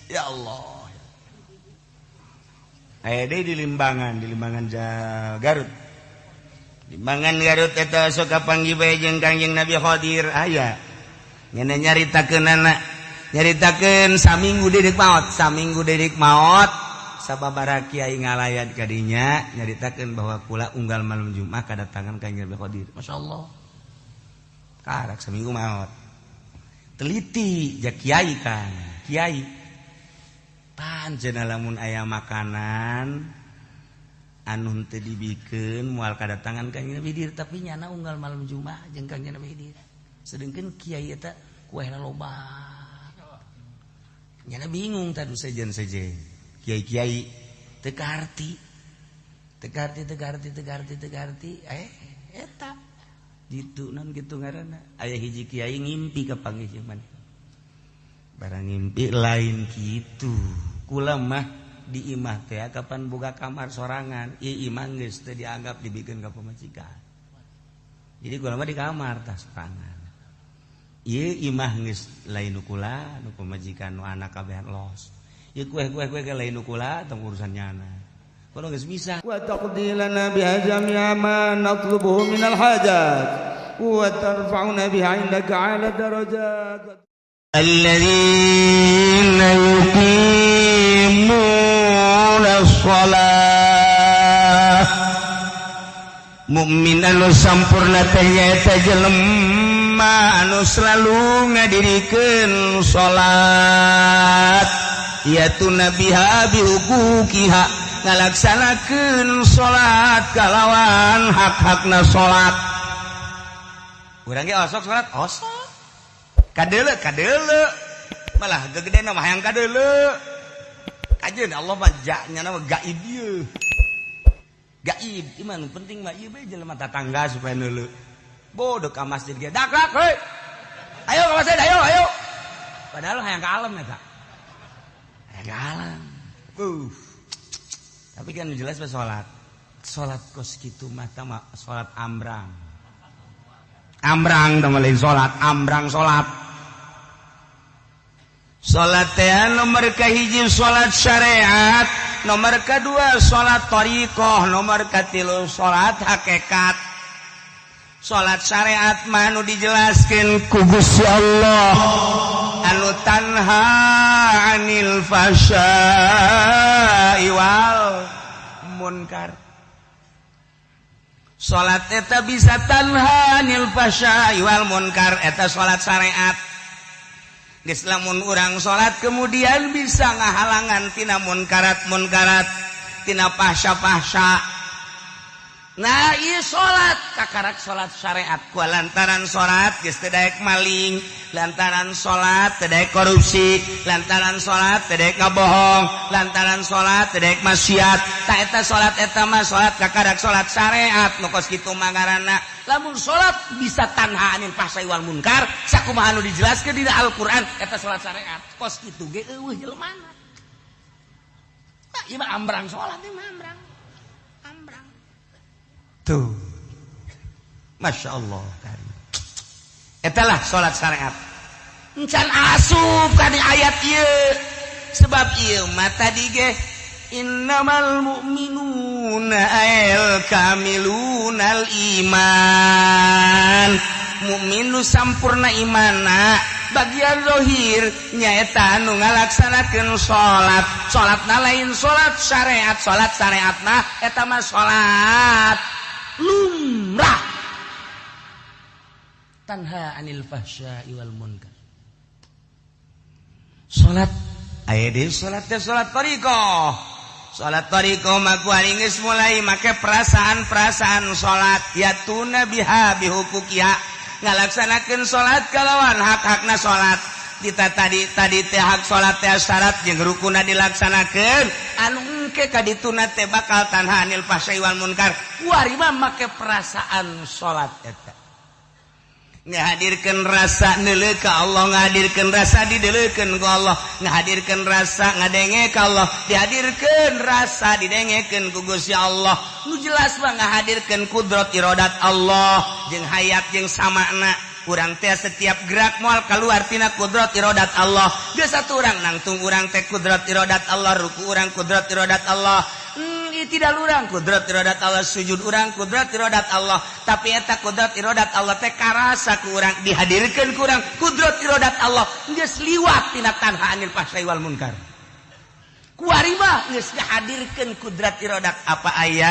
Ya Allah. Aya deui di Limbangan Garut. Limbangan Garut eta sok kapanggih bae jeung Kangjeng Nabi Khadir aya. Nyana nyaritakeunana, nyaritakeun saminggu deui maot, saminggu deui maot, sababaraha kiai ngalayat kadinya nyaritakeun bahwa kula unggal malam Jumat kadatangan Kangjeng Nabi Khadir. Masya Allah. Karak seminggu maot. Teliti ja kiai kan, kiai. Pan cenah lamun aya makanan anu teu dibikeun moal kadatangan Kangjeng Nabi Khidir, tapi nyana unggal malam Jumat jeung Kangjeng Nabi Khidir. Sedengkeun kiai eta kuehna loba. Nyana bingung tadu sejen-sejen. Kiai-kiai teu kaharti. Teu kaharti, teu kaharti, teu kaharti, teu kaharti. Eh, eta ditu non kitu ngaranna. Aya hiji kiai ngimpi kapanggih jeung maneh. Barang ngimpi lain kitu. Kula mah di imah teh kapan buka kamar sorangan, ieu imah geus teu dianggap dibikeun ka pamajikan. Jadi kula mah di kamar tah sorangan. Ieu imah geus lain nu kula, nu pamajikan, nu anak kabehan los. Ieu kue-kue kue lain nu kula, tong urusan nyana. Kalau geus bisa وتقضي لنا بها جميع ما نطلبه من الحاجات وترفعنا بها عندك أعلى الدرجات. الذين يقيمون الصلاة. Mukmin anu sampurna teh nyaeta jelema anu selalu ngadirikeun salat, yatuna biha bihuquqiha, ngalaksanakeun salat kalawan hak-hakna salat. Urang ge osok salat, osok kadeuleu kadeuleu, malah gegedena mah hayang kadeuleu. Kajeun Allah mah nya mah gaib ieu, gaib iman penting mah ieu bae jelema tatangga supaya neuleu. Bodoh ka masjid ge dak dak, heuy, ayo ka masjid, ayo ayo, padahal hayang ka alam eta, hayang ka alam. Tapi kan jelas mah salat salat kos kitu mah mah salat ambrang ambrang tah, lain salat ambrang. Salat salat teh nomor kahiji salat syariat, nomor kedua salat thariqah, nomor katilu salat hakikat. Salat syariat mah anu dijelaskeun ku Gusti Allah, anu tanha anil fahsya'i wal munkar. Salat eta bisa tanha anil fahsya'i wal munkar, eta salat syariat. Geus lamun urang salat kemudian bisa ngahalangan tina munkarat munkarat, tina fahsya-fahsya. Nah, ieu salat kakarak salat syariat ku lantaran salat geus teu daek maling, lantaran salat teu daek korupsi, lantaran salat teu daek ngabohong, lantaran salat teu daek maksiat. Tah, eta salat eta mah salat kakarak salat syariat. Nu kos kitu mah ngaranna lamun salat bisa tanha anil fahsai wal munkar sakumaha anu dijelaskeun dina Al-Qur'an, eta salat syariat. Kos kitu ge euweuh jelemana. Nah, ieu mah ambrang salat, ieu mah ambrang ambrang tuh. Masya Allah. Etalah salat syariat encan asup ka di ayat ieu, sebab ieu mah tadi ge innamal mu'minuna al kamilunal iman. Mukmin nu sampurna imana bagian zohir nyaeta anu ngalaksanakeun salat. Salatna lain salat syariat, salat syariatna eta mah salat lumrah, tanha anil fahsya'i wal munkar. Salat aya deui, salat teh salat thariqah. Salat thariqah mah ku geus mulai make perasaan-perasaan salat, yatuna biha bihuquqiha, ngalaksanakeun salat kalawan hak-hakna salat. Dita tadi tadi teh hak salat teh syarat jeung rukuna dilaksanakeun, anu engke ka dituna teh bakal tanha anil fahsya'i wal munkar. Kuari mah make perasaan salat eta ngahadirkeun rasa neuleuh ka Allah, ngahadirkeun rasa dideuleukeun ku Allah, ngahadirkeun rasa ngadenge ka Allah, dihadirkeun rasa didengekeun ku Gusti Allah. Nu jelas mah ngahadirkeun kudrat iradat Allah jeung hayat jeung samakna. Urang teh setiap gerak moal keluar tina kudrat irodat Allah. Geus satu urang nangtung urang teh kudrat irodat Allah, ruku urang kudrat irodat Allah. Tidak urang kudrat irodat Allah, sujud urang kudrat irodat Allah. Tapi eta kudrat irodat Allah teh karasa ku urang, dihadirkeun ku urang kudrat irodat Allah geus liwat tina tanha anil fahsai wal munkar. Kuari mah geus dihadirkeun kudrat irodat. Apa aya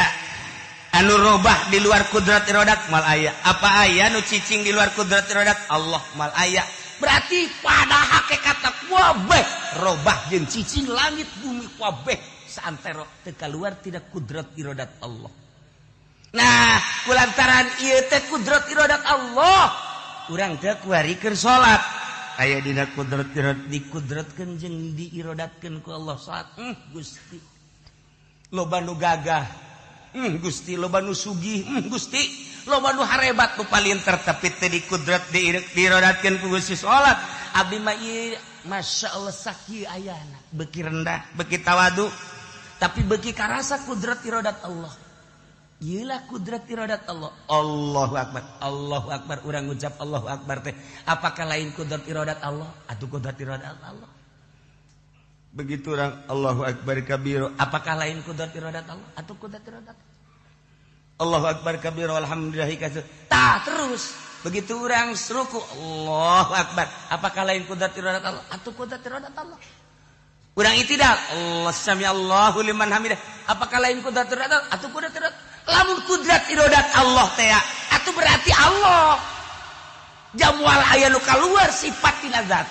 anu robah di luar kudrat irodat? Mal aya. Apa aya nu cicing di luar kudrat irodat Allah? Mal aya. Berarti pada hakikatna kabeh robah jeung cicing langit bumi kabeh saantero teu kaluar tidak kudrat irodat Allah. Nah, kulantaran ieu teh kudrat irodat Allah, urang teh kuari keur salat aya dina kudrat irodat, dikudratkeun jeung diirodatkeun ku Allah salat. Gusti loba nu gagah, Gusti loba nu sugih, Gusti loba nu harebat nu palinter, tapi teu dikudrat diirodatkeun ku Gusti salat. Abdi mah ieu Masya Allah sakieu ayana beuki rendah beuki tawadu tapi beuki karasa kudrat irodat Allah. Ieulah kudrat irodat Allah. Allahu akbar, Allahu akbar. Urang ngucap Allahu akbar teh apakah lain kudrat irodat Allah? Atuh kudrat irodat Allah. Begitu orang Allahu akbar kabiro, apakah lain kudrat irodat Allah? Atuh kudrat irodat Allahu akbar kabiro, alhamdulillahi katsir. Tah terus begitu orang ruku Allahu akbar, apakah lain kudrat irodat Allah? Atuh kudrat irodat Allah. Urang itidal Allah sami Allahu liman hamidah, apakah lain kudrat irodat Allah? Atuh kudrat irodat. Lamun kudrat irodat Allah teh atuh berarti Allah jamual aya nu kaluar sifat tina zat.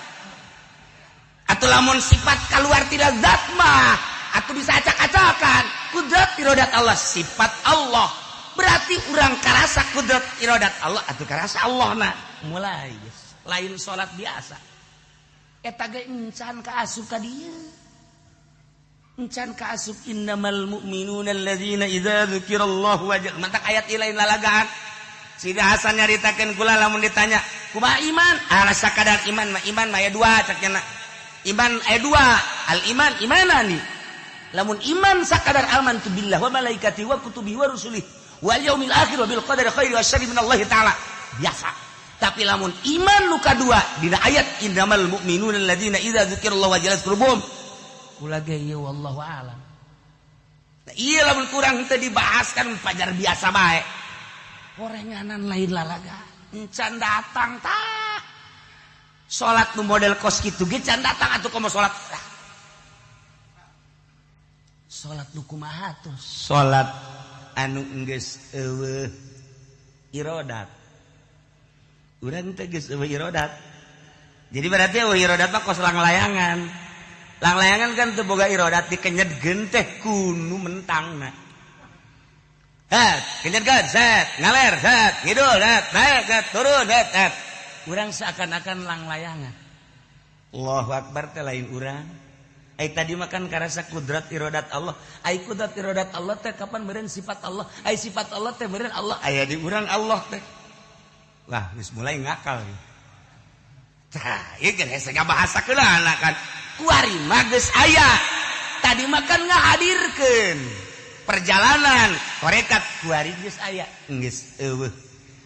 Atuh lamun sifat kaluar tina zat mah atuh bisa acak-acakan. Kudrat irodat Allah sifat Allah, berarti urang karasa kudrat irodat Allah atuh karasa Allah. Nah mulai lain salat biasa eta ge encan ka asup ka dieu, encan ka asup innamal mu'minuna alladzina idza dzukirallahu wajah. Mantak ayat ieu lain lalagaan. Sida Hasan nyaritakeun kula lamun ditanya kumaha iman, ah sakadar iman mah, iman mah aya dua cak nya. Iman aya dua, al iman imanani. Lamun iman sakadar amantu billah wa malaikati wa kutubihi wa rusulihi wal yaumil akhir wa bil qadari khairi wa syarri minallahi taala biasa. Tapi lamun iman nu kadua dina ayat innamal mu'minuna alladzina idza dzukirallahu wajilat qulubuhum, kula ge ieu wallahu alam. Nah, ieu lamun kurang teu dibahas kan pajar biasa bae. Horenganan lain lalaga. Encan datang tah. Salat nu model kos kitu ge can datang atuh komo salat. Salat nu kumaha tuh? Salat anu geus eueuh irodat. Urang teh geus eueuh irodat. Jadi berarti eueuh irodat mah kos langlayangan. Langlayangan kan teu boga irodat, dikenyedkeun teh kunu mentangna. Het, kenyedkeun set, ngaler set, ngidul set, naik set, turun set, set. Urang seakan-akan langlayangan. Allahu akbar teh lain urang. Ai tadi makan karasa kudrat irodat Allah. Ai kudrat irodat Allah teh kapan meureun sifat Allah? Ai sifat Allah teh meureun Allah. Aya di urang Allah teh. Wah, geus mulai ngakal. Tah, ieu geus hese ngabahasa keulana kan. Kuari mah geus aya. Tadi makan ngahadirkeun perjalanan tarekat kuari geus aya. Geus eueuh.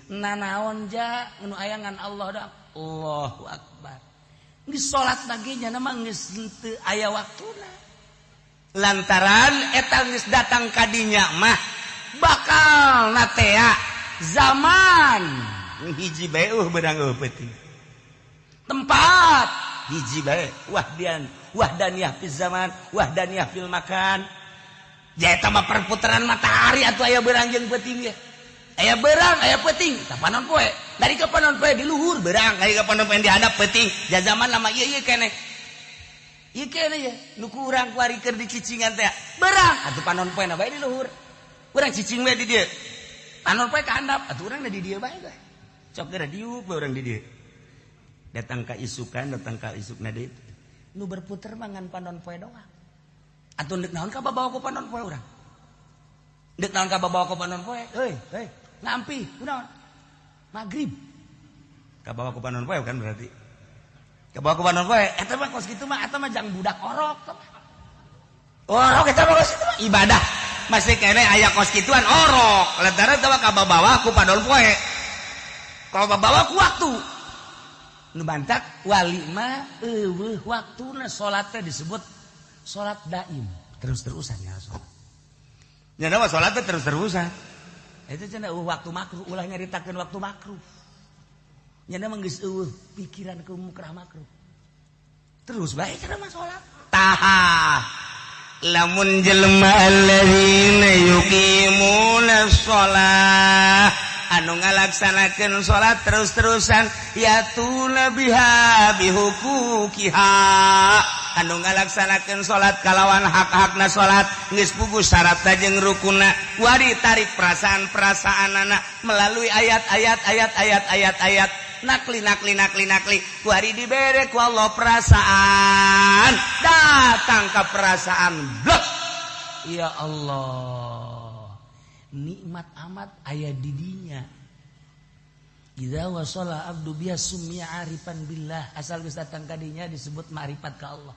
Nanaon ja nu aya ngan Allah da. Allahu akbar. Geus salat lagi nya mah geus henteu aya waktuna. Lantaran eta geus datang ka dinya mah bakal natea zaman hiji bae beunang eueuh peuting. Tempat hiji bae wahdian wahdaniyah fil zaman wahdaniyah fil makan. Ja eta mah perputaran matahari atuh aya beurang jeung peuting ge. Aya beurang aya peuting tah panon poe. Dari ka panon poe di luhur beurang, dari ka panon poe di handap peuting. Ja zaman lama ieu ieu keneh. Ieu keneh ye nu ku urang kuari keur dicicingan teh. Beurang atuh panon poe na bae di luhur. Urang cicing we di dieu. Panon poe ka handap atuh urang di dieu bae teh. Cok geura diuk bae urang di dieu. Datang ka isukan, datang ka isukna deui. Nu berputer mah ngan panon poe doang. Atuh deuk naon ka babawa ku panon poe urang? Deuk naon ka babawa ku panon poe? Heuy, heuy, ngampi, kunaon? Magrib. Ka bawa ku panon poe kan berarti. Ka bawa ku panon poe, eta mah kos kitu mah eta mah jang budak orok. Orok eta mah kos kitu mah ibadah. Masih keneh aya kos kituan orok. Lantaran teh ka babawa ku panon poe. Kalau bawa ku waktu. Nu bantak wali mah eueuh waktuna salat teh disebut salat daim, terus-terusan ya salat. Nya mah salat teh terus-terusan. Itu cenah eueuh waktu makruh, ulah nyaritakeun waktu makruh. Nya mah geus eueuh pikiran ke mukrah makruh. Terus bae cenah mah salat. Tah. Lamun jelema alladzina yuqimuna shalah anu ngalaksanakeun salat terus-terusan yatuna biha bihuquqiha anu ngalaksanakeun salat kalawan hak-hakna salat geus puguh syaratna jeung rukunna wari tarik perasaan-perasaanana melalui ayat-ayat ayat-ayat ayat-ayat nakli nakli nakli nakli wari dibere ku Allah perasaan datang ke perasaan blok ya Allah nikmat amat aya di dinya. Idza wasala abdu biha summiya arifan billah asal geus datang ka dinya disebut ma'rifat ka Allah.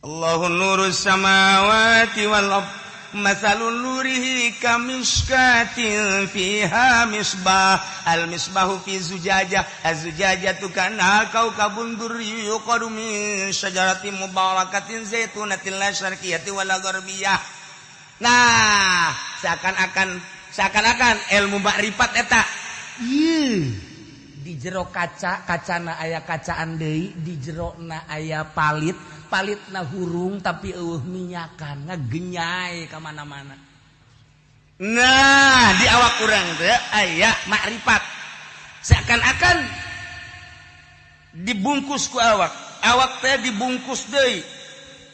Allahu nurus samawati wal ard matsalun nurihi kamishkatin fiha misbah al misbahu fi zujajah az-zujajatu kana kaukabun durri yuqadu min syajaratin mubarakatin zaitunatin la syarqiyatin wala gharbiyah. Nah, seakan-akan ilmu makrifat eta. Ieu di jero kaca, kacana aya kacaan deui, di jerona aya palit, palitna hurung tapi eueuh minyakan, ngagenyai ka mana-mana. Nah, di awak urang teh aya makrifat. Seakan-akan dibungkus ku awak, awak teh dibungkus deui.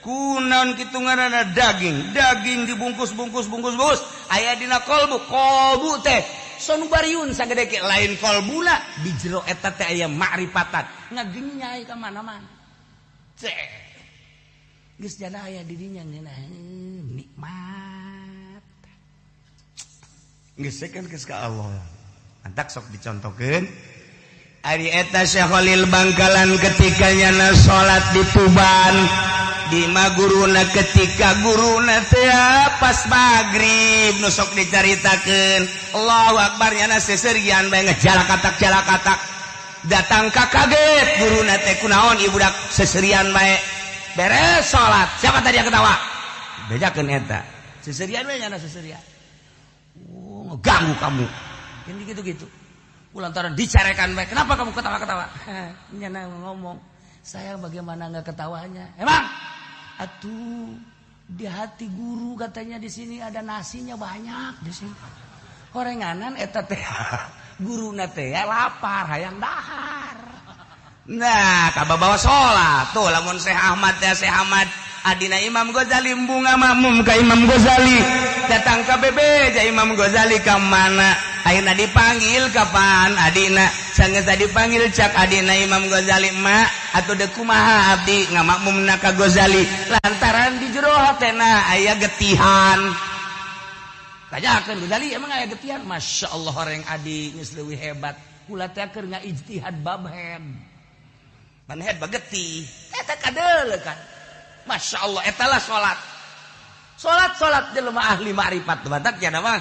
Kunaon kitu ngaranna daging, daging dibungkus bungkus bungkus bungkus aya dina kolbu, kolbu teh sonubariun sagede ke lain kolbuna di jero eta teh aya makrifatan ngagenyai ka mana-mana. Cek geus jana aya di dinya ngeunah nikmat. Geus kan geus ka Allah. Mantak sok dicontohkeun ari eta Syekh Khalil Bangkalan ketika nyana salat di Tuban di maguruna ketika guruna teh pas magrib nu sok dicaritakeun Allahu akbar nyana seserian bae ngejalakatak-jalakatak datang ka kaget guruna teh kunaon ieu budak seserian bae beres salat siapa tadi yang ketawa bejakeun eta seserian bae nyana seserian oh ngeganggu kamu ini gitu-gitu lantaran dicarekan bae kenapa kamu ketawa-ketawa nyana ngomong saya bagaimana nggak ketawanya emang atuh di hati guru katanya di sini ada nasinya banyak di sini. Horenganan eta teh guruna teh lapar hayang dahar. Nah, kababawa salat tuh lamun Syekh Ahmad teh Syekh Ahmad adina Imam Ghazali bunga makmum ka Imam Ghazali datang ka bebeja Imam Ghazali ka mana ayeuna dipanggil kapan adina sanggeus dipanggil cak adina Imam Ghazali ma atuh deuk kumaha abdi ngamakmumna ka Ghazali lantaran di jero hatena aya getihan tanyakeun Ghazali emang aya getihan Masya Allah horeng adi geus leuwih hebat kula teh keur ngaijtihad bab head man head bagetih eta kadeuleu kan Masya Allah etalah salat salat salat jelema ahli ma'rifat batak nya mah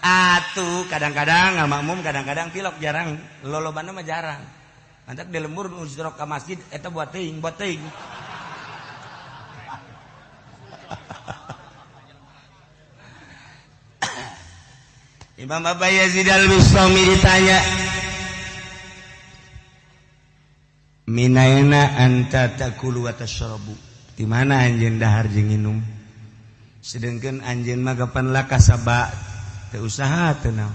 atuh kadang-kadang ngamakmum kadang-kadang tilok jarang lolobana mah jarang mantak di lembur nu ka masjid eta buat teuing buat teuing Imam Abu Yazid Al-Bustami ditanya minaina anta takulu wa tashrabu di mana anjeun dahar jeung minum sedengkeun anjeun mah kapan lakasaba teu usaha teu naon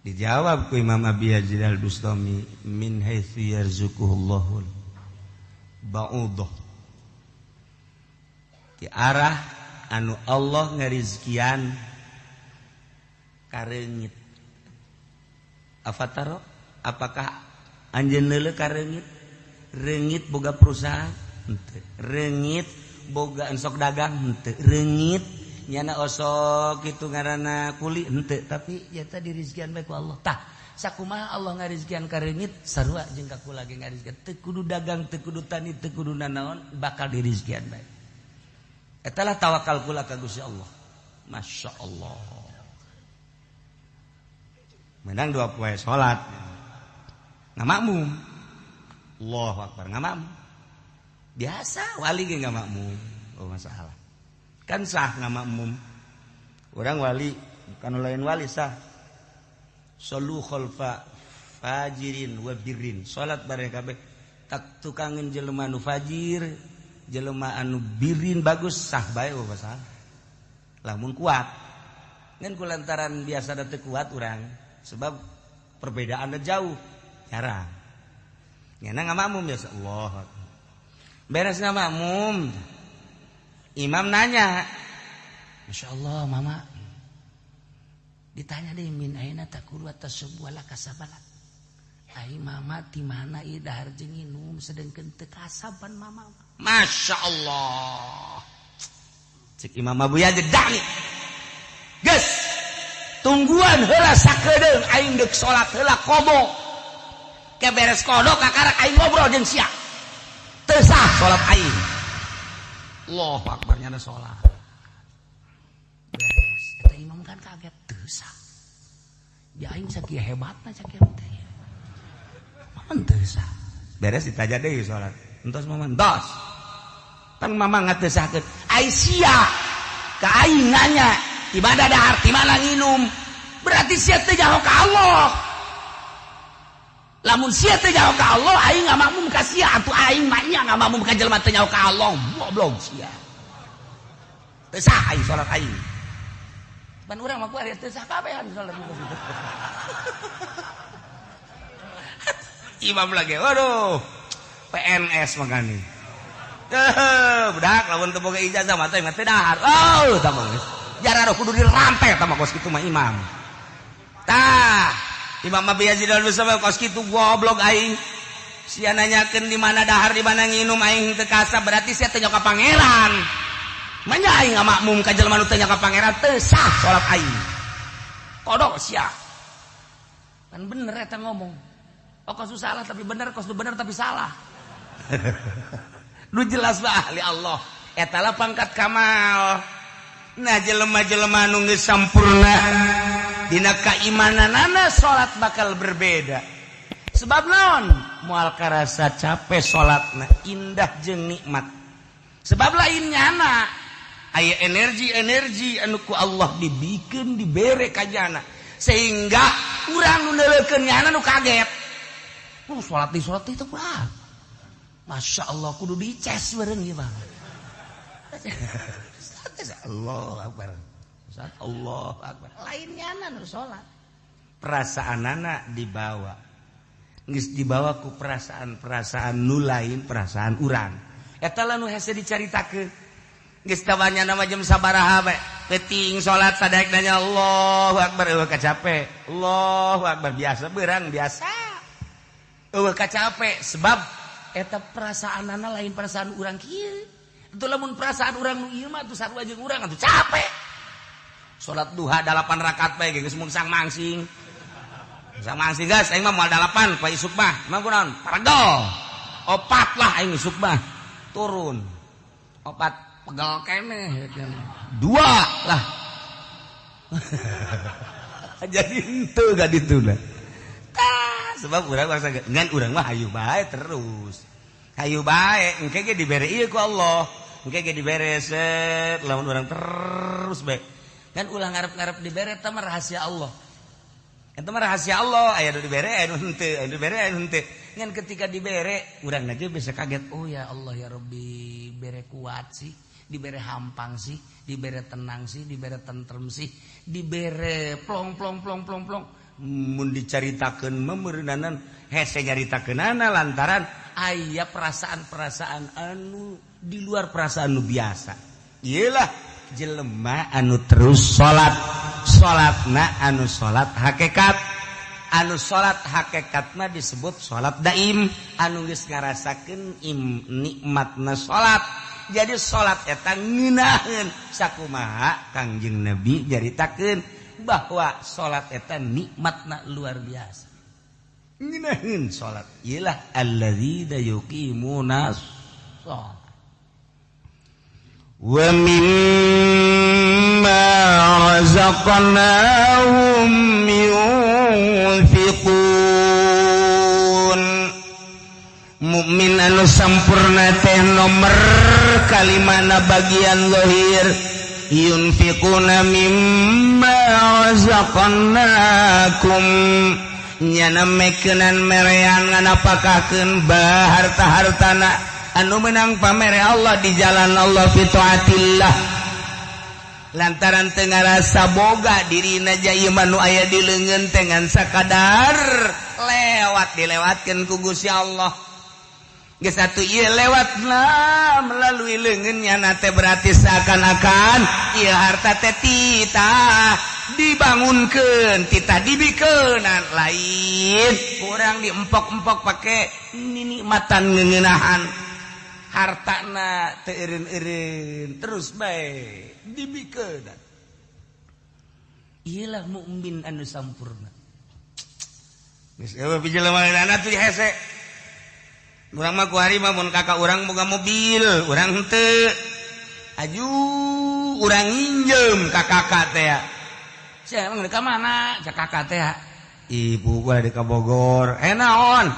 dijawab ku Imam Abi Yazid Al-Bustami min haitsu yarzuquhullahu ba'udah di arah anu Allah ngarizkian kareungit afataro apakah anjeun leuleuh kareungit reungit boga perusahaan henteu reungit boga ensok dagang henteu reungit nyana osok kitu ngaranna kuli henteu tapi ya tadi rizkian bae ku Allah tah sakumaha Allah ngarizkian ka reungit sarua jeung ka kula ge ngarizkian teu kudu dagang teu kudu tani teu kudu nanaon bakal dirizkian bae eta lah tawakal kula ka Gusti Allah Masya Allah. Menang 2 poe salat. Ngamakmum. Allahu akbar ngamakmum. Biasa wali ge ngamakmum. Oh masalah. Kan sah ngamakmum. Orang wali bukan lain wali sah. Sallu khalfa fajirin wa birrin. Salat bareng kabeh tak tukangeun jelema nu fajir, jelema anu birin bagus sah bae oh masalah. Lamun kuat. Ngan kulantaran biasa da teu kuat urang sebab perbedaannya jauh jarang. Nyana ngamakmum biasa Allah. Beres ngamakmum. Imam nanya, Masya Allah mama. Ditanya deh min aina takulu atas sebuah kasabalat. Ai mama di mana ieu dahar jeung nginum sedengkeun teu kasaban mama. Masya Allah. Cek Imam Abu Yazid dani. Geus tungguan heula sakedeung aing deuk salat heula kobo. Ke beres kodok kakarak aing ngobrol jeung sia. Teu sah salat aing. Allahu akbar nyana salat. Beres eta imam kan kaget teu sah. Ya aing sakieu hebatna sakieu teh. Mama teu sah. Beres ditaja deui salat. Entos mama entos. Pan mama ngatesahkeun. Ai sia ka aing nanya di mana dahar, di mana nginum. Berarti sia teu nyaho ka Allah. Lamun sia teu nyaho ka Allah, aing ngamakmum ka sia atuh aing mah nya ngamakmum ka jelema teu nyaho ka Allah. Goblok sia. Teu sah aing salat aing. Pan urang mah kuari teu sah kabehan salat. Imam lagi, waduh, PNS makanya. Budak lamun teu boga ijazah mah teh dahar. Oh, tah mah geus. Jarang kudu dirampe tah mah kos kitu mah imam. Tah, Imam Abi Yazid Al-Bustami kos kitu goblok aing. Sia nanyakeun di mana dahar, di mana nginum aing teu kasab berarti sia teu nyaho ka pangeran. Manya aing ngamakmum ka jelema nu teu nyaho ka pangeran teu sah salat aing. Kodok sia. Kan bener eta ngomong. Oh kos salah tapi bener, kos bener tapi salah. Nu jelas bah ahli Allah. Eta lah pangkat kamal. Nah jelema-jelema nu geus sampurna dina kaimananana salat bakal berbeda. Sebab naon? Moal karasa capek salatna, indah jeung nikmat. Sebab lain nyana aya energi-energi anu ku Allah dibikeun dibere ka jana sehingga urang nu neuleukeun nyana nu kaget. Salat di salat itu kurang. Masya Allah kudu dices bareng ieu mah. Allah akbar. Allah akbar. Lain nyana nu salat. Perasaanana dibawa. Geus dibawa ku perasaan-perasaan nu lain perasaan urang. Eta lah nu hese dicaritakeun. Geus tawanya nama jam sabaraha bae. Peuting salat sadaek nanya Allahu akbar eueuh kacape. Allahu akbar biasa beurang biasa. Eueuh kacape sebab eta perasaanana lain perasaan urang kieu. Itu lamun perasaan urang nu ieu mah atuh sarua jeung urang atuh capek. Salat duha 8 rakaat bae geus mungsang mangsing. Mungsang mangsing geus aing mah moal 8 poe isuk mah. Emang kunaon? Paregel. 4 lah aing isuk mah. Turun. 4 pegel keneh. 2 lah. Jadi henteu ga dituna. Sebab urang bangsa ngan urang mah hayu bae terus. Hayu bae engke ge dibere ieu ku Allah. Engke ge dibere set lamun urang terus bae. Ngan ulah ngarep-ngarep dibere eta mah rahasia Allah. Eta mah rahasia Allah, aya nu dibere aya nu henteu, aya nu dibere aya nu henteu. Ngan ketika dibere urang lagi bisa kaget, oh ya Allah ya Rabbi, bere kuat sih, dibere hampang sih, dibere tenang sih, dibere tentrem sih, dibere plong plong plong plong plong. Mun dicaritakeun mah meureunanan hese nyaritakeunana lantaran aya perasaan-perasaan anu di luar perasaan nu biasa. Iyalah jelema anu terus salat, salatna anu salat hakikat. Anu salat hakikat mah disebut salat daim, anu geus ngarasakeun nikmatna salat. Jadi salat eta ngeunaheun sakumaha Kangjeng Nabi nyaritakeun bahwa salat eta nikmatna luar biasa. Ngeunaheun salat iyalah alladzina yuqimuna shalah wa mimma razaqnahum yunfiqun. Mukmin anu sampurna teh nomor kalimana bagian zahir, yunfiquna mimma razaqnakum, nyana mekenan merean nganapakakeun bah harta-hartana anu menang pamere Allah di jalan Allah, fi taatillah, lantaran teu ngarasa boga dirina ja nu aya di leungeun teh ngan sakadar lewat, dilewatkeun ku Gusti Allah. Geus atuh ieu lewat lah melalui leungeunnya nate, berarti seakan-akan ieu harta teh titah dibangunkeun, titah dibikeunan, lain kurang diempok-empok pake ninikmatan ngeuneunahan hartana teu eureun-eureun, terus bae dibikeunan. Iyalah mukmin anu sampurna. Geus eueuh jelema tuh hese. Urang mah kuari mah mun kakak urang boga mobil, urang henteu. Aju urang nginjem ka kakak teh. Sia emang ka mana? Cak kakak teh. Ibu gua di ka Bogor. Eh, naon?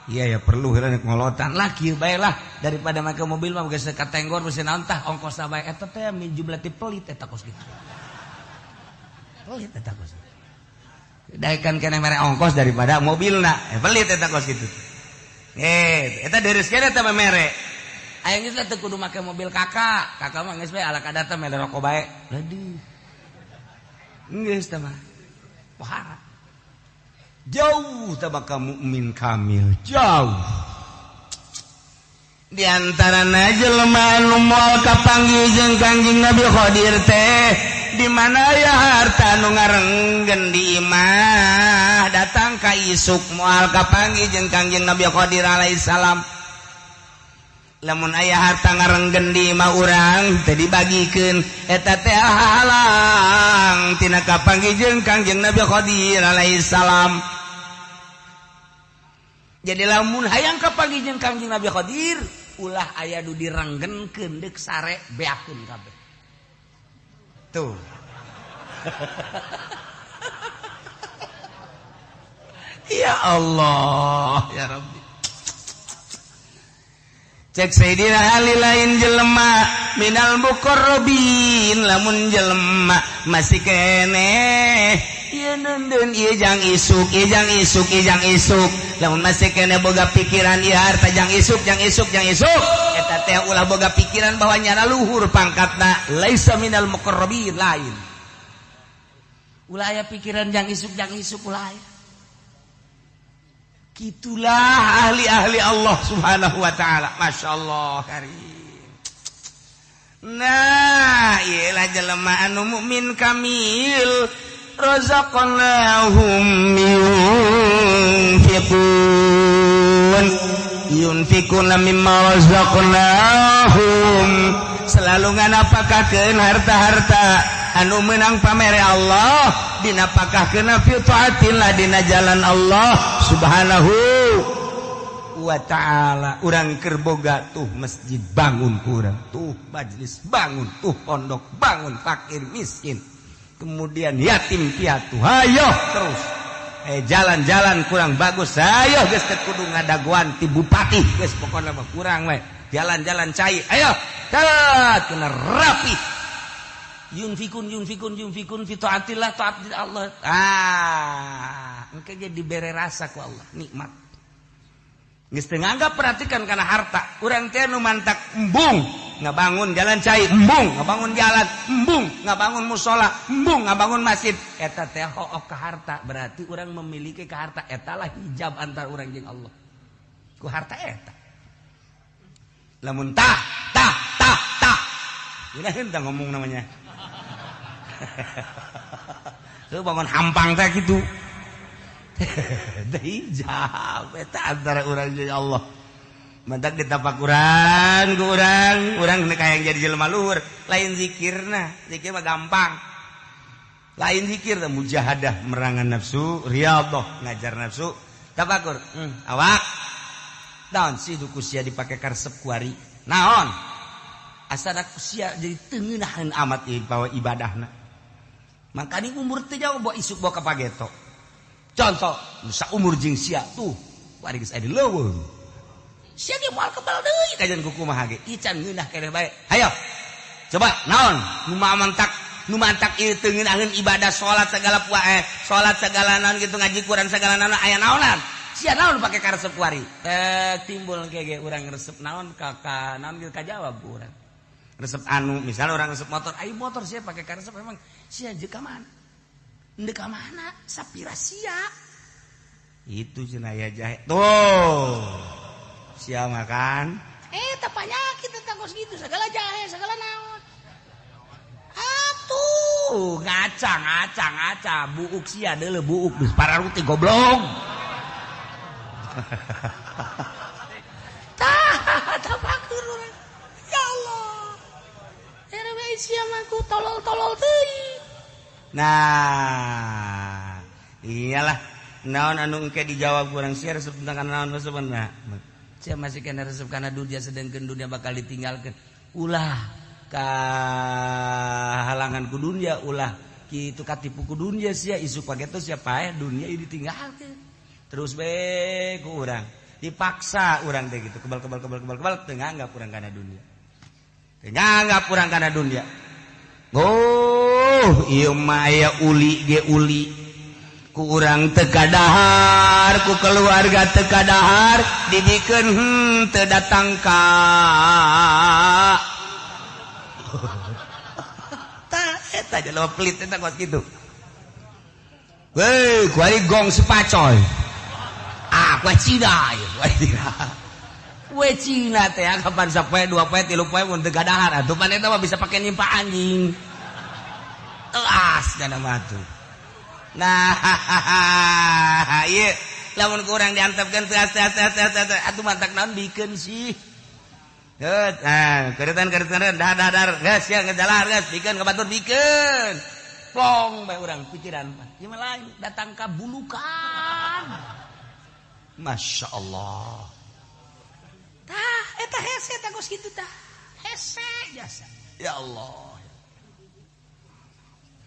Iya ya, perlu heula ngolotan lah, kieu bae lah, daripada make mobil mah geus ka tenggor geus naon tah ongkosna bae eta teh jumlah ti pelit eta kos kitu. Pelit eta kos. Daekan keneh mere ongkos daripada mobilna. Eh, pelit eta kos kitu. Eh, eta deres kene eta mere. Aya geus teu kudu make mobil kakak. Kakak mah geus bae ala kadar teh mere rokok bae. Aduh. Geus teh mah. Pohara. Jauh teh bakal mukmin kamil, jauh. Di antarana jelema anu moal kapanggih jeung Kangjeng Nabi Khadir teh di mana ya harta anu ngarenggen di imah datang ka isuk moal kapanggih jeung Kangjeng Nabi Khadir alaihi salam. Lamun aya harta ngarenggen di imah urang teu dibagikeun, eta teh halang tina kapanggih jeung Kangjeng Nabi Khadir alaihi salam. Jadi lamun hayang kapanggih jeung Kangjeng Nabi Khadir, ulah aya nu direnggenkeun, deuk sare beakeun kabeh tuh. Ya Allah, ya Rabbi. Cek Sayyidina Ali, lain jelema minal muqarrabin lamun jelema masih keneh ieu neundeun ieu jang isuk, ieu jang isuk, ieu jang isuk. Lamun masih keneh boga pikiran ieu harta jang isuk, jang isuk, jang isuk, eta teh ulah boga pikiran bahwa nyana luhur pangkatna, laisa minal muqarrabin. Lain, ulah aya pikiran jang isuk, jang isuk, ulah aya. Itulah ahli-ahli Allah Subhanahu wa ta'ala. Masya Allah karim. Nah, iyalah jelema anu mukmin kamil, razaqnahum yunfiqun, yunfiquna mimma razaqnahum, selalu nganapakakeun harta-harta anu menang pamere Allah, dinapakahkeun fi taatillah, dina jalan Allah Subhanahu wa ta'ala. Urang keur boga tuh masjid bangun ku urang, tuh majelis bangun, tuh pondok bangun, fakir miskin, kemudian yatim piatu, hayo terus. Jalan-jalan kurang bagus, ayo geus teu kudu ngadaguan ti bupati, geus pokona mah kurang we jalan-jalan cai, ayo tat kena rapi. Yunfikun, yunfikun, yunfikun fi taatillah, taat Allah. Ah, engke ge dibere rasa ku Allah nikmat. Geus teu nganggap perhatikan kana harta. Urang teh nu mantak embung ngabangun jalan cai, embung ngabangun jalan, embung ngabangun musola, embung ngabangun masjid, eta teh hook ka harta, berarti urang memiliki ka harta. Eta lah hijab antar urang jeung Allah ku harta eta. Lamun tah tah tah tah geuna tah ngomong namanya. Lu bangun hampang teh gitu. Hijab eta antara urang jeung Allah. Mantak ditapakuran ku urang, urang kayak jadi jelema luhur, lain zikirna, zikir mah gampang. Lain zikir mujahadah merangan nafsu, riyadhah ngajar nafsu, tafakur. Awak. Naon sih duku sia dipake karesep kuari? Naon? Asana sia jadi teu ngeunaheun amat ieu bawa ibadahna. Makanya umur teu jauh bawa isuk bawa ka pageto. Contoh, nu saumur jeung sia tuh, kuari geus aya di leuweung. Sia ge moal kebal deui kajian ku kumaha ge. Ican ngeunah keneh bae. Hayo. Coba naon nu mantak nu mantak ieu teu ngeunaheun ibadah salat segala puae, salat segala naon gitu ngaji Quran segala naon aya naonan. Sia naon pake karesep kuari. Timbul ge urang resep naon ka naon ge kajawab urang. Resep anu misalnya orang resep motor, ayo motor sia pake karesep emang sia jeung ka mana? Ndek ka mana? Sapira sia. Itu cenah aya jahe. Tuh. Sia makan. Tah panyakit teh kos gitu segala jahe segala naon. Atuh, ngaca ngaca ngaca buuk sia deuleu buuk geus pararuti goblok. Tah tapakur urang. Ya Allah. Era bae sia mah ku tolol-tolol teuing. Nah, iyalah naon anu engke dijawab kurang sia resep tentang naon resepna. Sia masih kena resep kana dunia sedengkeun dunia bakal ditinggalkeun. Ulah kahalangan ku dunia, ulah kitu katipu ku dunia sia isuk pageto sia paeh dunia ieu ditinggalkeun. Terus bae ku urang dipaksa urang teh gitu kebal-kebal kebal-kebal kebal teu nganggap urang kana dunia. Teu nganggap urang kana dunia. Oh, ieu mah aya uli ge uli. Ku urang teu kadahar, ku keluarga teu kadahar, dibikeun teu datang ka. Tah eta jelema pelit eta kos kitu. Weh, kuari gong sepacoy. Ah, kuari Cina ieu, kuari Cina. Kue Cina teh kapan sapoe dua poe tilu poe mun teu kadahar atuh pan eta mah bisa pake nyimpa anjing. Teas kana mah tuh. Nah, ieu lamun ku urang diantepkeun teas teas teas teas atuh mantak naon bikeun sih. Heut, nah, keretan-keretan dah dah dah geus sia ngejalar geus bikeun ka batur bikeun. Plong bae urang pikiran mah. Ieu mah lain datang ka bulukan. Masya Allah. Tah, eta hese tah kos kitu tah. Hese jasa. Ya Allah.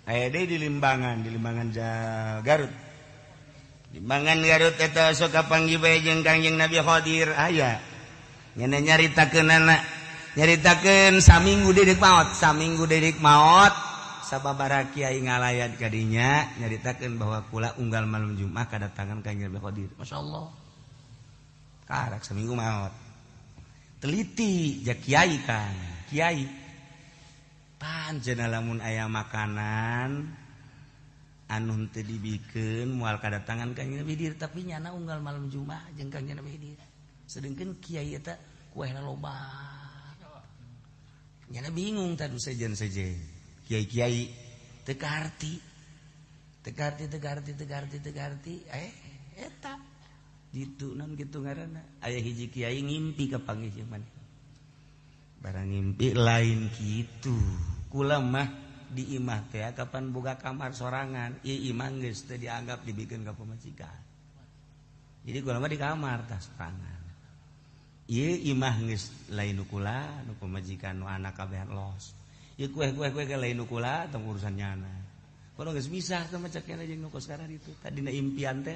Aya deui di Limbangan Garut. Limbangan Garut eta sok kapanggih bae jeung Kangjeng Nabi Khadir aya. Ngeunah nyaritakeunana, nyaritakeun saminggu deui maot, saminggu deui maot sababaraha kiai ngalayat ka dinya nyaritakeun bahwa kula unggal malam Jumat kadatangan Kangjeng Nabi Khadir. Masyaallah. Karak seminggu maot. Teliti ja kiai kan, kiai. Panjenengan lamun aya makanan anu henteu dibikeun moal kadatangan Kangjeng Nabi Khidir tapi nyana unggal malam Jumat jeung Kangjeng Nabi Khidir. Sedengkeun kiai eta kuehna loba. Nyana bingung tadu sejen-sejen. Kiai-kiai teu kaharti. Teu kaharti teu kaharti teu kaharti teu kaharti eta ditu naon kitu ngaranna aya hiji kiai ngimpi ka panggih jeung maneh. Barang ngimpi lain kitu. Kula mah di imah teh kapan boga kamar sorangan, ieu imah geus teu dianggap dibikeun ka pamajikan. Jadi kula mah di kamar tah sorangan. Ieu imah geus lain nu kula, nu pamajikan nu anak kabehan los. Ieu kueh-kueh ge lain nu kula tong urusan nyana. Kula geus misah teh mah cek jeung nu kos sekarang itu. Tadina impian teh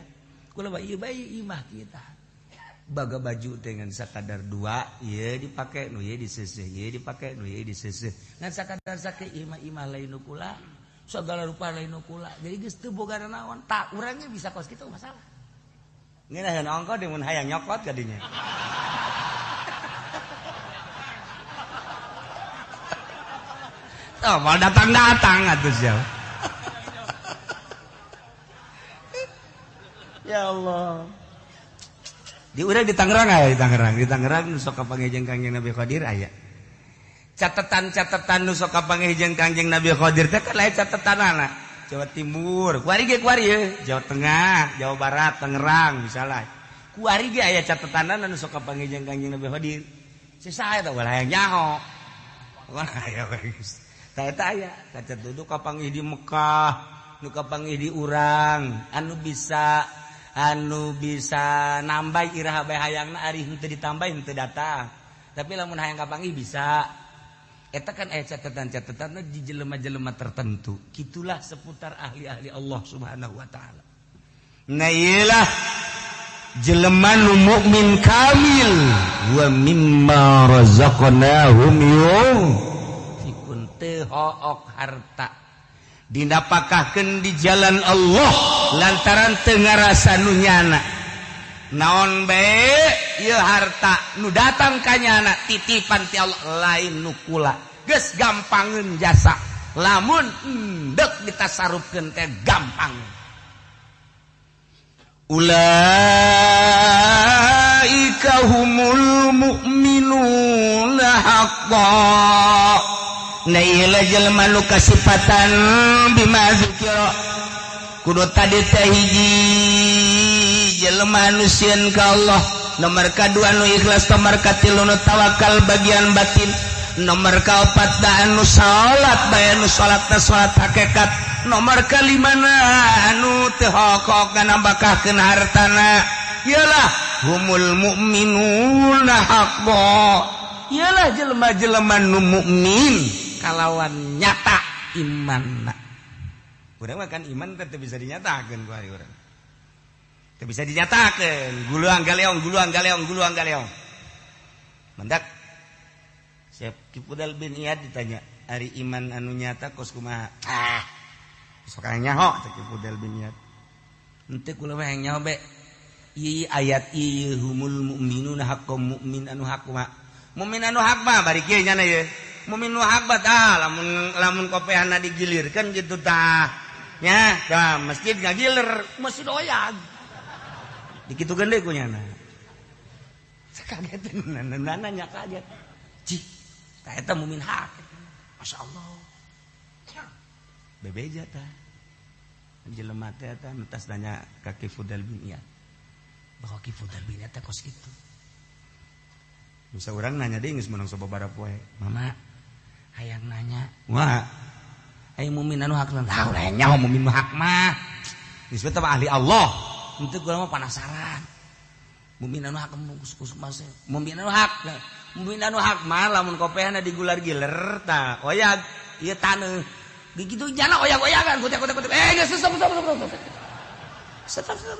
kula mah ieu bae imah kita. Baga baju dengan sakadar dua, ieu dipake nu ieu diseuseuh, ieu dipake nu ieu diseuseuh. Ngan sakadar sake imah-imah lain nu kula, sagala rupa lain nu kula. Jadi geus teu boga naon, tak urangnya bisa kos kitu masalah. Ngeunaheun ongko deui mun hayang nyokot ka dinya. Oh, mau datang-datang atuh sia. Ya Allah. Di urang di Tangerang aya di Tangerang, di Tangerang nu sok kapanggih jeung Kangjeng Nabi Khadir aya. Catatan-catatan nu sok kapanggih jeung Kangjeng Nabi Khadir teh kan lain catatanana. Jawa Timur, kuari ge kuari ye, Jawa Tengah, Jawa Barat, Tangerang misalnya. Kuari ge aya catatanana nu sok kapanggih jeung Kangjeng Nabi Khadir. Sisa eta ulah hayang nyaho. Ulah aya geus. Tah eta aya, kacat duduk kapanggih di Mekah, nu kapanggih di urang, anu bisa nambah iraha bae hayangna ari henteu ditambah henteu datang. Tapi lamun hayang kapanggih bisa. Eta kan aya catatan-catatanna di jelema-jelema tertentu. Kitulah seputar ahli-ahli Allah Subhanahu wa taala. Nah iyalah Jelema nu mukmin kamil wa mimma razaqnahum yunfikun teu hook harta dinapakahkeun di jalan Allah lantaran teu ngarasa nu nyana naon bae ieu harta nu datang ka nyana titipan ti Allah lain nu kula geus gampangeun jasa lamun endek ditasarufkeun teh gampang. Ulaika humul mu'minuna haqqan. Na ieu jelema nu kasipatan bima zikira. Kudu tadi teh hiji jelema nu sieun ka Allah, nomor kadua nu ikhlas, nomor katilu nu tawakal bagian batin, nomor kaopat da anu salat bae nu salatna salat hakikat, nomor kalimana anu teu hokok nambahkeun hartana. Iyalah humul mu'minuna haqqan. Iyalah jelema-jelema nu mukmin kalawan nyata imanna. Urang mah kan iman teh bisa dinyatakeun ku ari urang. Teu bisa dinyatakeun, guluang galeong guluang galeong guluang galeong. Mendak Syekh Fudhail bin Iyad ditanya, ari iman anu nyata kos kumaha? Ah, sok nyaho cek Fudhail bin Iyad. Henteu kula mah hayang nyaho be. Ieu ayat ieu humul mu'minuna haqqan mukmin anu hak mah. Mukmin anu hak mah bari kieu nyana ieu. Mukmin nu hak mah tah lamun lamun kopehana digilirkeun kitu tah. Nya, tah masjid ngagiler, masjid oyag. Dikitukeun deui ku nyana. Sakageteun nanya kaget. Cih, tah eta mukmin hak. Masya Allah. Bebeja tah. Jelema teh tah nu tas nanya ka Ki Fudhail bin Iyad. Bahwa Ki Fudhail bin Iyad teh kos kitu. Bisa urang nanya deui geus meunang sababaraha poe. Mama, hayang nanya. Wah. Hayang mukmin anu hak lah, ulah nyaho mukmin nu hak mah. Geus teh ahli Allah. Henteu kula mah penasaran. Mukmin anu hak kus mas. Mukmin anu hak. Mukmin anu hak mah lamun kopehna digular-giler tah oyag ieu taneuh. Begitu jana oyag-oyagan kutek-kutek. Eh geus stop stop stop. Stop stop.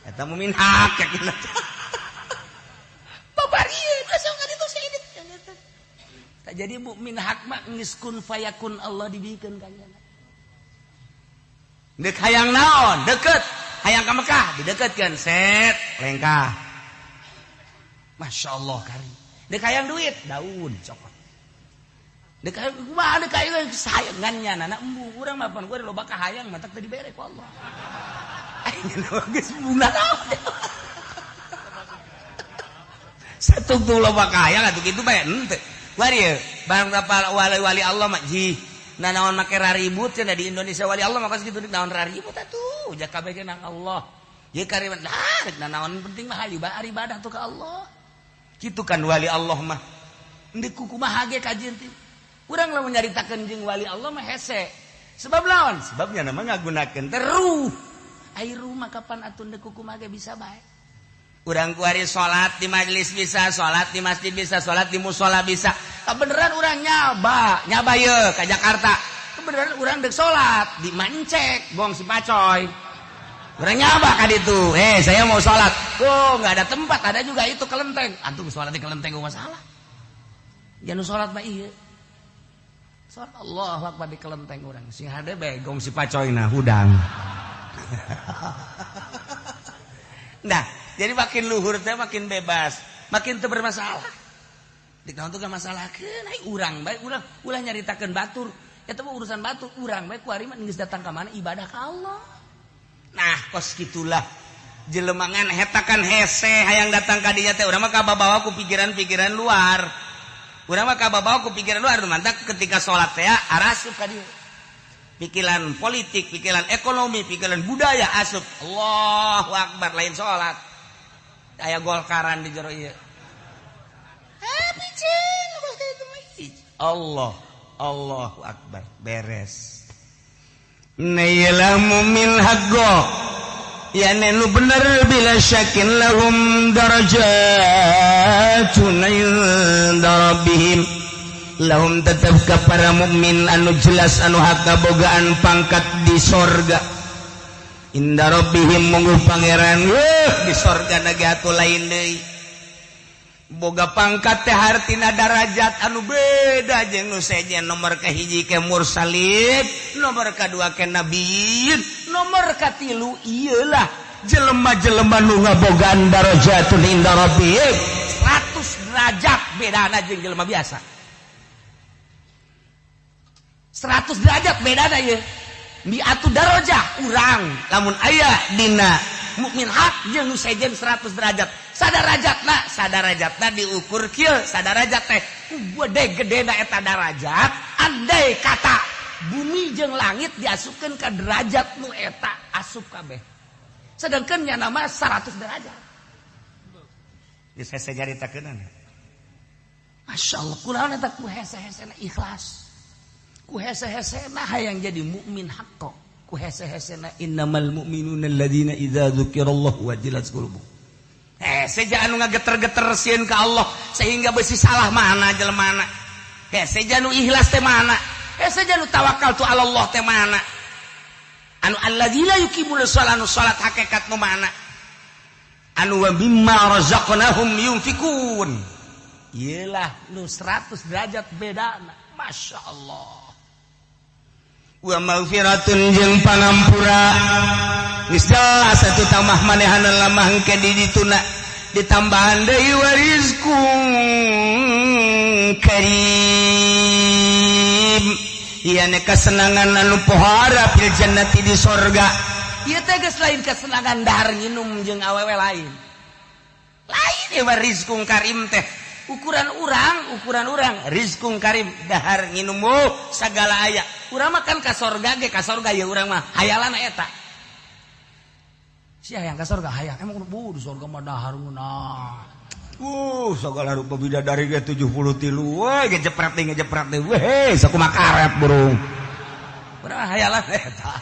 Eta mukmin hak yakin. Babarieun asa ngaditu saidit. Tak jadi mukmin hak mah geus kun fayakun Allah dibikeun ka nyana. Deuk hayang naon? Deket. Hayang ka Mekah dideketkeun set lengkah. Masya Allah kari. Dek hayang duit daun cokot. Dek hayang kumaha dek hayang sayangannya nana embu urang mah pan gua loba kahayang matak teu dibere ku Allah. Aing geus bunga naon. Satungtung loba kahayang atuh kitu bae henteu. Wari barang wali-wali Allah mah jih nanaon make raribut cenah di Indonesia wali Allah mah kos kitu naon raribut atuh jak kabeh ge nang Allah. Ye kariman lah rek nanaon penting mah hayu bae ibadah tuh ka Allah. Kitu kan wali Allah mah. Endek kumaha ge kajian teh. Urang lamun nyaritakeun jeung wali Allah mah hese. Sebab lawan? Sebabnya nama ngagunakeun teh ruh. Ai ruh mah kapan atuh endek kumaha ge bisa bae. Urang kuari salat di majelis bisa, salat di masjid bisa, salat di musala bisa. Kebeneran urang nyaba, nyaba ye ka Jakarta. Kebeneran urang dek salat di Mancek, gong si Pacoy. Urang nyaba ka ditu. Saya mau salat. Oh, enggak ada tempat, ada juga itu kelenteng. Antum salat di kelenteng gua masalah. Jangan salat mah ieu. Salat Allahu Akbar di kelenteng urang. Sing hade bae gong si Pacoy nah hudang. Nah, jadi makin luhur teh makin bebas, makin teu bermasalah. Di naon teh masalahkeun ai urang bae urang ulah nyaritakeun batur. Eta mah urusan batur, urang bae kuari mah geus datang ka mana ibadah ka Allah. Nah, kos kitulah jelemangan hetakan hese hayang datang ka dinya teh urang mah kababawa ku pikiran-pikiran luar. Urang mah kababawa ku pikiran luar mantak ketika salat teh arasup ka dieu. Pikiran politik, pikiran ekonomi, pikiran budaya asup. Allahu Akbar lain salat. Aya golkaran di jero ieu. Piceun kos kitu mah. Allah, Allahu Akbar, beres. Nailamu min haqqo ya nu bener bila syakin lahum darajatun inda rabbihim. Lahum tetep ka para mukmin anu jelas anu hak kabogaan pangkat di sorga. Inda rabbihim mungguh pangeran di sorga na ge atuh lain deui. Boga pangkat teh hartina darajat anu beda jeung nu sejen. Nomor kahiji ke mursalin, nomor kadua ke nabiyin, nomor katilu iyalah jelema-jelema nu ngabogaan darajatun inda rabbihim 100 derajat bedana jeung jelema biasa. 100 derajat bedana ieu. Mi'atu darajah urang lamun aya dina mukmin hak jeung nu sejen 100 derajat. Sadarajatna, sadarajatna diukur kieu, sadarajat teh gede gedena eta darajat, andai kata bumi jeung langit diasupkeun ka derajat nu eta asup kabeh. Sedangkan nya nama 100 derajat. Geus hese nyaritakeunana. Masya Allah, kunaon eta ku hese-hesena ikhlas. Ku hese-hesena hayang jadi mukmin haqqo. Ku hese-hesena innamal mu'minuna alladzina idza dzukirallahu wajilat qulubuhum. Seja anu ngageter-geter sieun ka Allah sehingga besi salah mana jelemana. Seja nu ikhlas teh mana? Seja nu tawakal tu Allah teh mana? Anu alladzina yuqimuna shalah nu salat hakikat nu mana? Anu wa mimma razaqnahum yunfikun. Iyalah nu 100 derajat bedana. Masya Allah. Wa maghfiratun jeung pangampura. Geus jelas atuh tambah manehana lamah engke di dituna ditambahan deui wa rizqun karim. Ieu kesenangan anu pohara fil jannati di sorga. Ieu teh geus lain kesenangan dahar nginum jeung awewe lain. Lain ieu mah rizqun karim teh. Ukuran urang rizqun karim dahar nginum sagala aya. Urang mah kan ka sorga ge ka sorga ya urang mah hayalana eta. Sia hayang ka sorga hayang emang bu di sorga mah dahar ngeunah. Segala rupa bidadari ge 73 we ngejepret deui ngejepret deui weh sakumaha karet burung. Urang hayalan eta.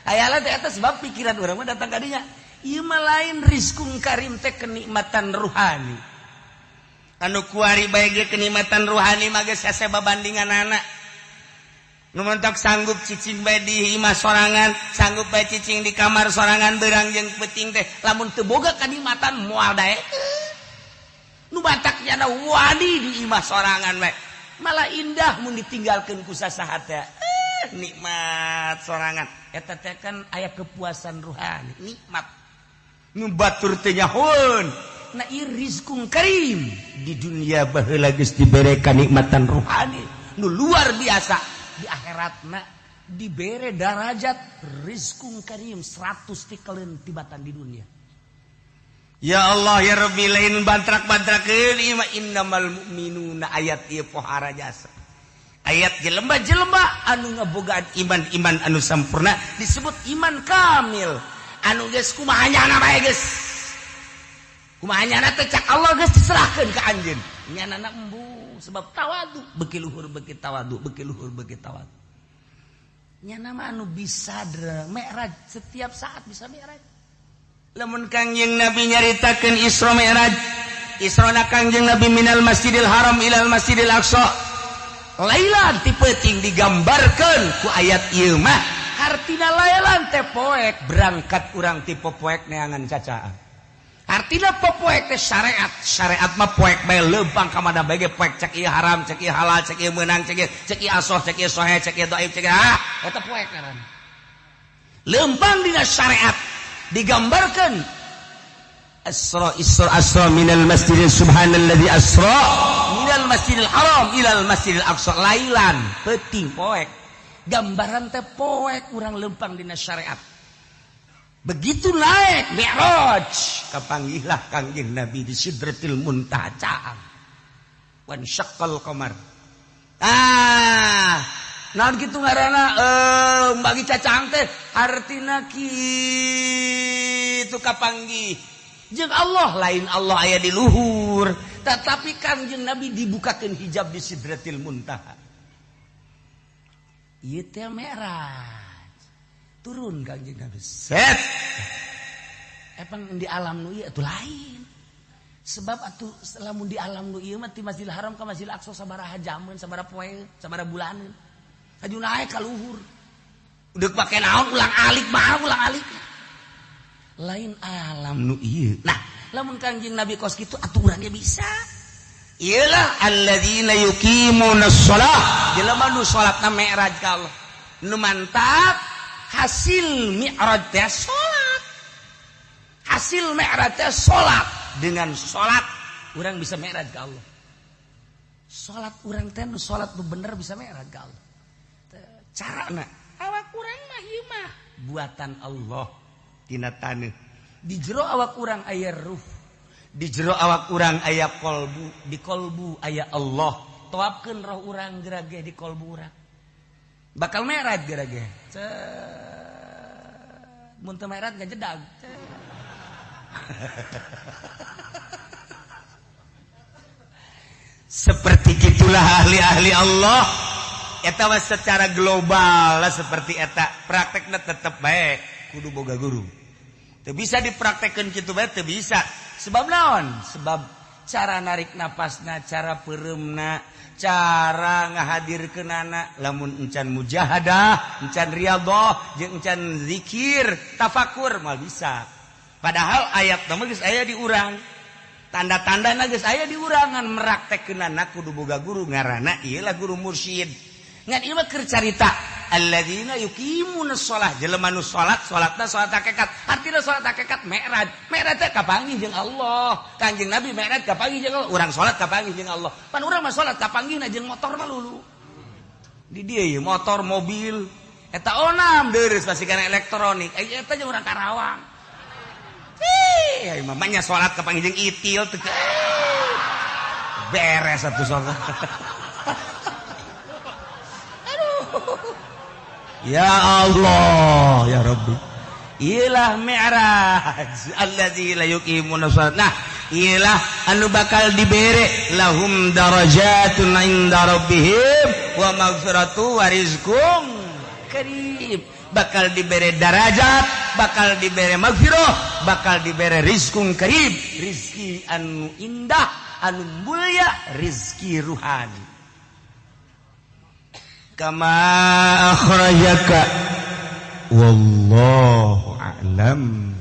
Hayalan teh eta sebab pikiran urang mah datang ka dinya. Ieu mah lain rizqun karim teh kenikmatan ruhani. Anu kuari bae ge kenikmatan ruhani mah geus hese babandinganana. Nu mentok sanggup cicing bae di imah sorangan, sanggup bae cicing di kamar sorangan beurang jeung peuting teh lamun teu boga kanikmatan moal daekeun. Nu batak nyana wani di imah sorangan bae. Malah indah mun ditinggalkeun ku sasaha teh. Nikmat sorangan. Eta teh kan aya kepuasan ruhani, nikmat. Nu batur teh nyahoeun. Nah ieu rizqun karim di dunia baheula geus dibere kanikmatan ruhani nu luar biasa. Di akhiratna dibere darajat rizqun karim 100 tikaleun tibatan di dunia. Ya Allah ya Rabbi lain bantrak-bantrakeun ieu mah innamal mu'minuna ayat ieu pohara jasa. Ayat jelema-jelema anu ngabogaan iman-iman anu sampurna disebut iman kamil. Anu geus kumaha nyana bae geus. Kumaha nyana teh cak Allah geus diserahkeun ka anjeun. Nyanana embu sebab tawadu beki luhur beki tawadu beki luhur beki tawadu. Nyana mah anu bisa mi'raj setiap saat bisa mi'raj. Lamun Kangjeng Nabi nyaritakeun Isra Mi'raj, Isra na Kangjeng Nabi minal Masjidil Haram ilal Masjidil Aqsa. Lailan ti peuting digambarkeun ku ayat ieu mah hartina lailan teh poek berangkat urang ti poek neangan cacaan. Artinya poek teh syariat, syariat mah poek bae leumpang ka mana bae ge poek cek ieu haram, cek ieu halal, cek ieu meunang, cek ieu cek ieu asoh, cek ieu soheh, cek ieu dhaif, cek ieu eta poek ngaranna. Leumpang dina syariat digambarkeun Asra Isra Asra minal Masjidil Subhanalladzi asra minal Masjidil Haram ilal Masjidil Aqsa lailan peuting poek. Gambaran teh poek urang leumpang dina syariat. Begitu naik Mi'raj kapanggihlah Kangjeng Nabi di Sidratil Muntaha caang. Wan syaqqal qamar. Ah, naon kitu ngaranna bagi cacang teh hartina kitu kapanggih. Jeung Allah lain Allah aya di luhur, tetapi Kangjeng Nabi dibukakeun hijab di Sidratil Muntaha. Ieu teh Mi'raj. Turun Kangjeng Nabi. Set. Epang di alam nu ieu atuh lain. Sebab atuh lamun di alam nu ieu mah ti Masjidil Haram ka Masjidil Aqsa sabaraha jameun, sabaraha poe, sabaraha bulaneun. Aju naik ka luhur. Deuk pake naon ulang alik mah ulang alik. Lain alam nu ieu. Nah, lamun Kangjeng Nabi kos kitu aturannya bisa. Iyalah alladzina yuqimuna shalah. Jelema nu salatna mi'raj ka Allah. Nu mantap hasil mi'raj teh salat. Hasil mi'raj teh salat. Dengan salat urang bisa mi'raj ka Allah. Salat urang teh nu salat nu bener bisa mi'raj ka Allah. Carana awak urang mah ieu mah buatan Allah tina taneuh. Di jero awak urang aya ruh. Di jero awak urang aya kolbu, di kolbu aya Allah. Toapkeun roh urang gerage di kolbu urang. Bakal mi'raj gerage. Mun teu mi'raj ngajedag. Seperti gitulah ahli-ahli Allah. Eta mah secara global lah seperti eta. Praktekna tetep bae kudu boga guru. Teu bisa dipraktekkeun kitu bae teu bisa. Sebab naon? Sebab cara narik napasna, cara peureumna, cara ngahadirkeunana lamun encan mujahadah, encan riyadhah, jeung encan zikir, tafakur mah bisa. Padahal ayat mah geus aya di urang. Tanda-tandana geus aya di urangan meraktekkeunana kudu boga guru ngaranna ieu lah guru mursyid. Ngan ieu mah keur carita alladzina yuqimuna shalah, jelema nu salat, salatna salat hakikat. Artina salat hakikat mi'raj. Mi'raj teh kapanggih jeung Allah. Kanjeng Nabi mi'raj kapanggih jeung Allah. Urang salat kapanggih jeung Allah. Pan urang mah salat kapanggihna jeung motor mah lulu. Di dieu ieu motor, mobil, eta onam deureus pasti kana elektronik. Eta jeung urang Karawang. Ih, ai mamanya salat kapanggih jeung itil teu. Beres atuh salat. Ya Allah, ya Rabbi. Iyalah mi'raj allazi la yuqimuna shalat. Nah, iyalah anu bakal dibere lahum darajatun inda rabbihim wa maghfiratu wa rizqum karim. Bakal dibere darajat, bakal dibere maghfirah, bakal dibere rizqum karim, rizki anu indah, anu mulia, rizki ruhani. Kama akhrajaka wallahu a'lam.